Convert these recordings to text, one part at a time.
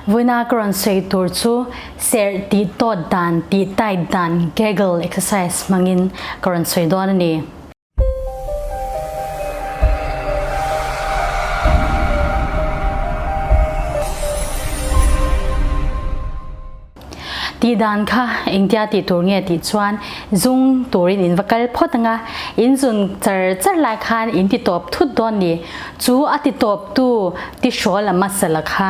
Vawiina ka rawn sawi tur chu serh tih tawt dan, tih tight dan, Kegel exercise hmangin ka rawn sawi dawn a ni. Tih dan kha engtia tih tur nge tih chuan zung turin in va kal phawt anga in zun char char lai khan in ti tawp thut dawn ni. Chu a ti tawp tu ti hrawl a muscle a kha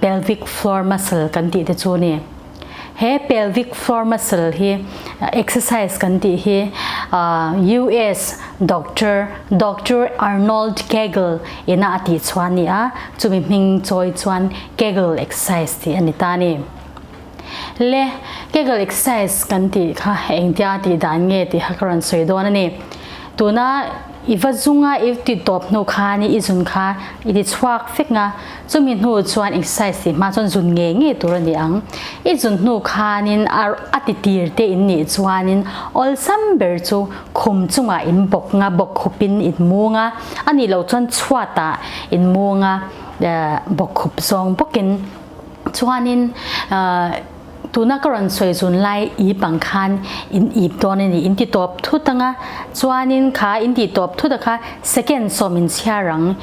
pelvic floor muscle kan tih te chu ni. He pelvic floor muscle hi exercise kan tih hi US doctor Doctor Arnold Kegel ina a tih chuan ni a, chumi hming chawi chuan Kegel exercise tih a ni ta a ni. Le, Kegel exercise kan tih kha engtia tih dan nge tih kha ka rawn sawi dawn a ni. Tuna i va zunga i ti tawp hnu khan i zun kha i ti chhuak fek nga, chumi hnu chuan exercise tih hma chuan zun ngei ngei tur a ni ang. I zun hnu khanin a a ti tir te in nih chuanin awlsam ber chu khum chungah in bawk nga, bawk khupin in mung a, a nih loh chuan chhuatah in mung a, bawk khup zawng bawkin chuanin tuna ka rawn sawi zun lai ip ang khan in ip dawn a ni, in ti tawp thut anga chuanin kha in tih tawp thut a kha second sawm in chhiar ang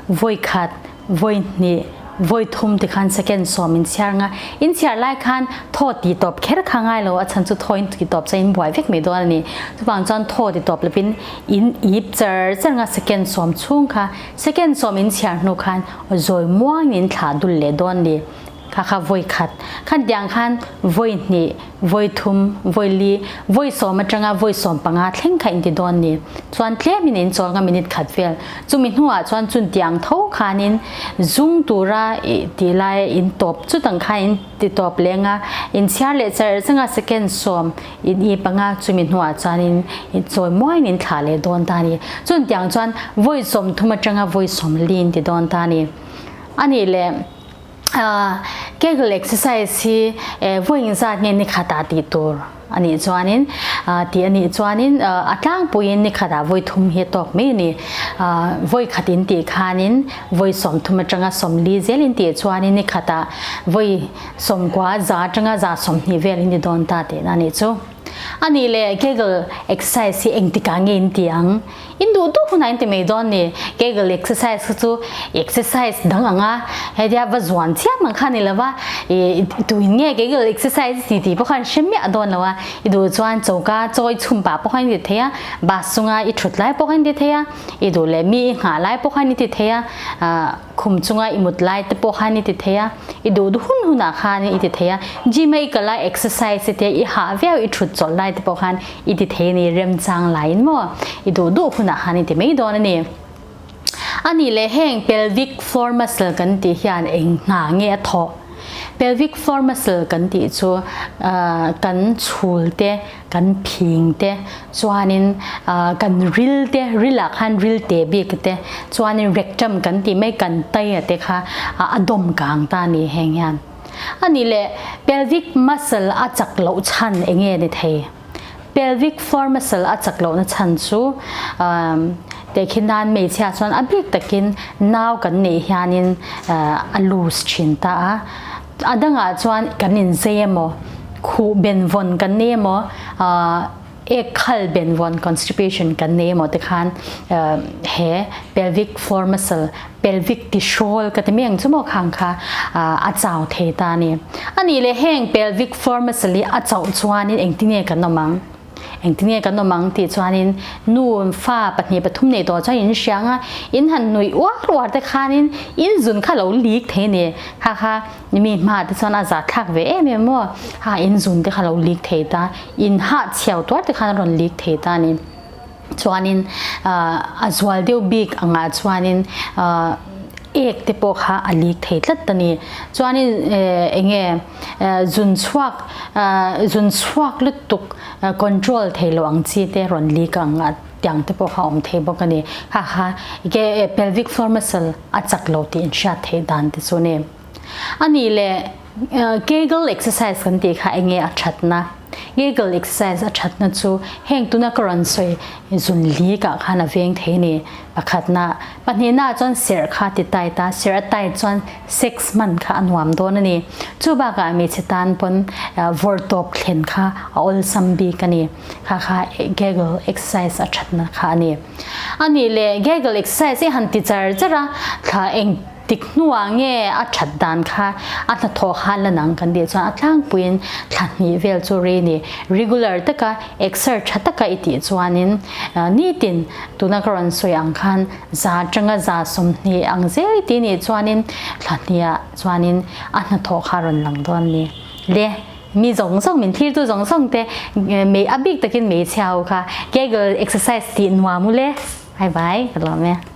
vawi khat vawi hnih vawi thum ti khan second sawm in chhiar anga in chhiar lai khan thaw ti tawp kher kha ngai lo a chhan chu thaw in ti tawp chuan in buai vek mai dawn a ni chuvang chuan thaw ti tawp lovin in ip char char anga second sawm chhung kha Second sawm in chhiar hnu khan zawi muang in thlah dul leh dawn ni. Kha kha vawi khat. Khan tiang khan vawi hnih, vawi thum, vawi li, vawi sawm atanga vawi 15 thleng kha in ti dawn ni. Chuan tlem in in chawl nga minute khat vel. Chumi hnuah chuan chun tiang tho khanin zung tura tih lai in tawp chutang khan in ti tawp leng a, in chhiar leh char changa second sawm in ip anga chumi hnuah chuanin chawi muain in thlah leh dawn ta a ni. Chun tiang chuan vawi 30 atanga vawi 40 in ti dawn ta a ni. A nih leh Kegel exercise hi vawi engzat nge ni khatah tih tur a nih chuanin tih a nih chuanin a tlangpuiin ni khatah vawi thum hi a tawk mai a ni. Vawi khat in tih khanin vawi 30 atanga 40 zel in tih chuanin ni khatah vawi 90 za atanga za 20 vel in ni dawn ta tihna a nih chu. A nih leh Kegel exercise hi engtikah nge in ti ang? In duh duh hunah in ti mai dawn ni. Kegel exercise kha chu exercise dang ang a, hetia va zuan chiam ang kha ni lova, i tuin nge Kegel exercise ti tih pawh khan hre miah dawn lo a, i duh chuan choka chawi chhum pah pawh khan in ti thei a, bus chunga i thut lai pawh khan in ti thei a, i duh leh mi i nghah lai pawh khan i ti thei a, Khum chunga i mut lai te pawh khan i ti thei a, i duh duh hun hunah khan i ti thei a, gym a i kal a exercise te i hah viau i thut chawlh lai te pawh khan i ti thei a ni, remchang laiin maw i duh duh hunah khan i ti mai dawn a ni. A nih leh heng pelvic floor muscle kan tih hian eng hna nge a thawh? Pelvic floor muscle kan tih chu kan chhul te, kan phing te chuanin kan ril te ril ah khan ril te bik te chuanin rectum kan tih mai kan tai a te kha a dawm kang ta ni heng hian ani leh pelvic muscle a chak loh chhan enge ni thei pelvic floor muscle a chak loh na chhan chu tehkhin nan hmeichhia chuan a bik takin nau kan neih hianin a loose thin ta a A dangah chuan kan inzei emaw, khuh benvawn kan nei emaw, ek khal benvawn, constipation, kan nei emaw te khan he pelvic floor muscle, pelvic tihrawl ka ti mai ang chu maw khang kha a chau thei ta a ni. A nih leh heng pelvic floor muscle hi a chauh chuanin engtinge kan awm ang? Engtin nge kan awm ang tih chuanin nu fa pahnih pathum nei tawh chuan in hria anga in han nuih uar uar te khanin in zun kha lo lik thei ni kha kha mi hma te chuan a zah thlak ve em em maw ha in zun te kha lo lik thei ta in hah chhiau tuar te khan a rawn lik thei ta ni chuanin a zual deuh bik angah chuanin ek te pawh kha a lik thei tlat a ni. Chuanin enge zun chhuak zun chhuak lutuk control thei lo ang chi te rawn lik ang a tiang te pawh kha awm thei bawk a ni. Kha kha ege pelvic floor muscle a chak lo tih inhriat theih dan te chu ni. A nih leh Kegel exercise kan tih kha enge a thatna? Kegel exercise a thatna chu heng tuna ka rawn sawi zun li kah khan a veng thei a ni. Pakhatna, pahnihna chuan serh kha ti tight a, serh a tight chuan sex hman kha a nuam dawn a ni. Chu bakah hmeichhe tan pawn vawrtawp thlen kha a awlsam bik a ni. Kha kha Kegel exercise a thatna kha a ni. A nih leh Kegel exercise i han ti char char a, thla eng Tik hnuah nge a that dan kha a hnathawh khan la nang kan tih chuan a tlangpuiin thla hnih vel chu rei ni. Regular taka exer tha taka i tih chuanin nitin tuna ka rawn sawi ang khan za atanga za 20 ang zel i tih nih chuanin thla hniah chuanin a hnathawh kha a rawn lang dawn a ni. Le mi zawng zawng min thirtu zawng zawng te mei a bik takin meichhia ho kha Kegel exercise tih nuam u le. Bye bye ka lawm e.